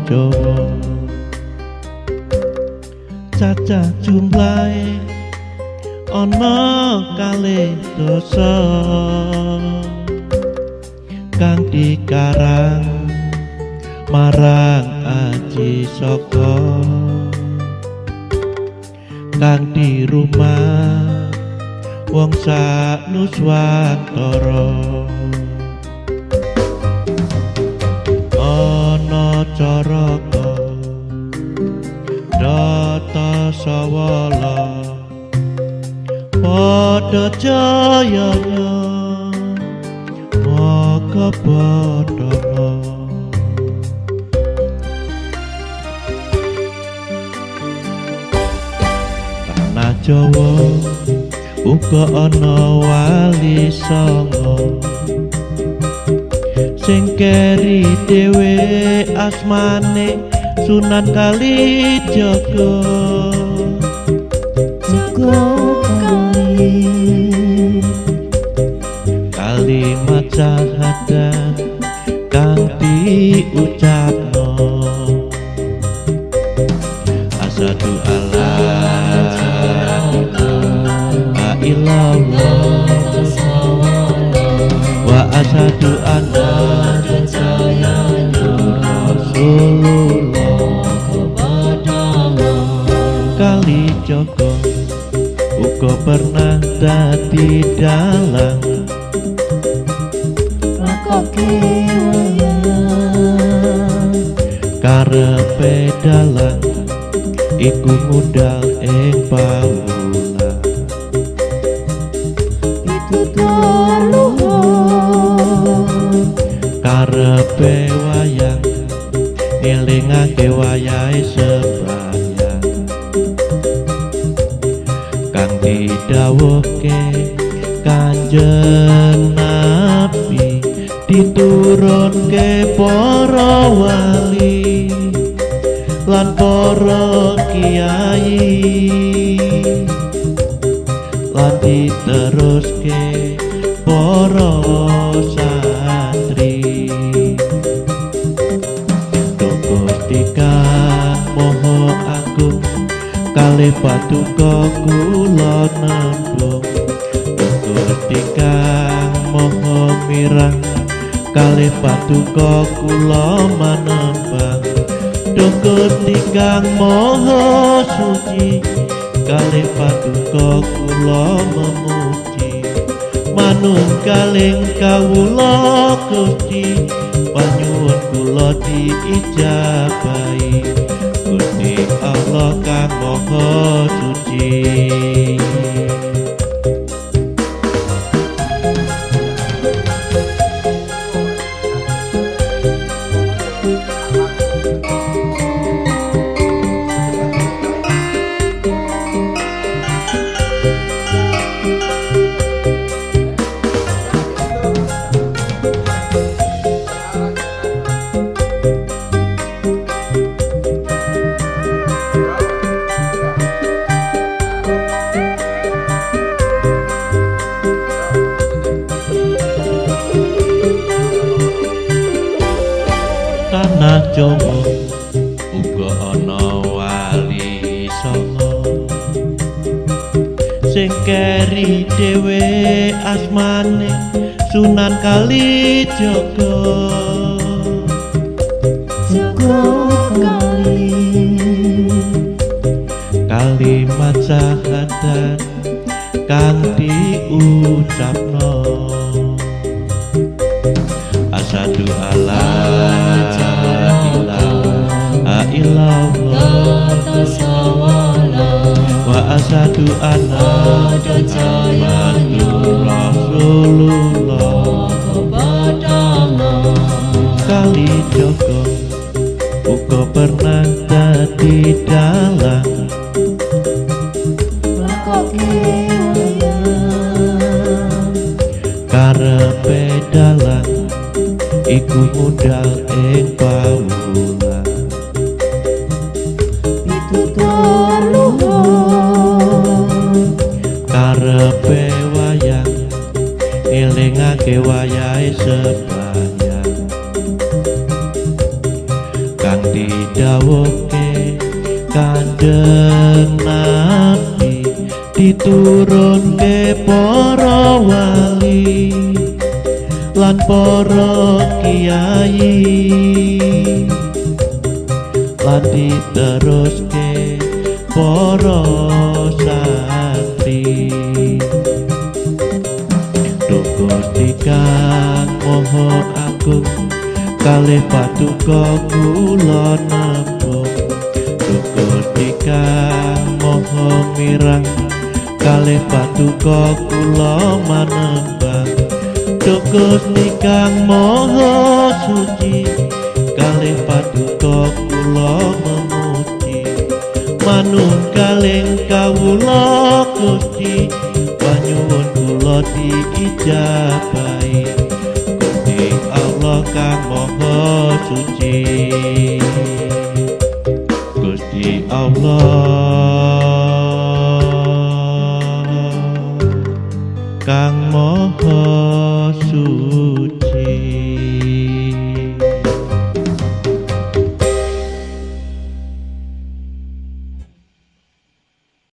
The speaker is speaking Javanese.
Jawa. Cacah jumlahe ana 12 kang dikarang marang Aji Saka, kang di rumah wong sak nuswantara. Ana caraka data sawala padha jayanya maka bathara. Tanah Jawa uga ana wali sanga sing keri dhewe asmane Sunan Kalijaga. Jaga kali. Kalimat syahadat kang diucapno asyhadu alla ilaha illallah wa asyhadu anna Rasulullah. Kalijaga uga pernah dadi dalang Lakoke wayang. Karepe dalang iku ngundal ing pawulang. Pitutur luhur. Karepe wayang ngelingake wayahe sembahyang kang didhawuhke Kanjeng Nabi diturunke para wali lan para kiai lan diteruske para santri. Duh Gusti Kang Maha Agung kalih paduka kula nembung. Duh Gusti Kang Maha Mirah kalih paduka kula manembang. Duh Gusti Kang Maha Suci kalih paduka kula memuji. Manunggaling kawula Gusti panyuwun kula diijabahi Gusti Allah Kang Maha Suci. Tanah Jawa uga ana wali sanga sing keri dhewe asmane Sunan Kalijaga. Jaga kali. Kalimat syahadat kang diucapno asyhadu alla ilaha illallah wa asyhadu anna Muhammadur Rasulullah. Kalijaga uga pernah dadi dalang Lakoke wayang. Karepe dalang iku ngundal ing pawulang. Pitutur luhur. Karepe wayang ngelingake wayahe sembahyang kang di Diturunke para wali lan para kiai, lan diteruske para santri. Duh Gusti kang Maha Agung, kalih paduka kula nembung. Duh Gusti kang Maha Mirah, kalih paduka kula manembah. Duh Gusti kang Maha Suci, kalih paduka kula memuji. Manunggaling kawula Gusti, panyuwun kula diijabahi Gusti Allah kang Maha Suci. Gusti Allah kang Maha Suci.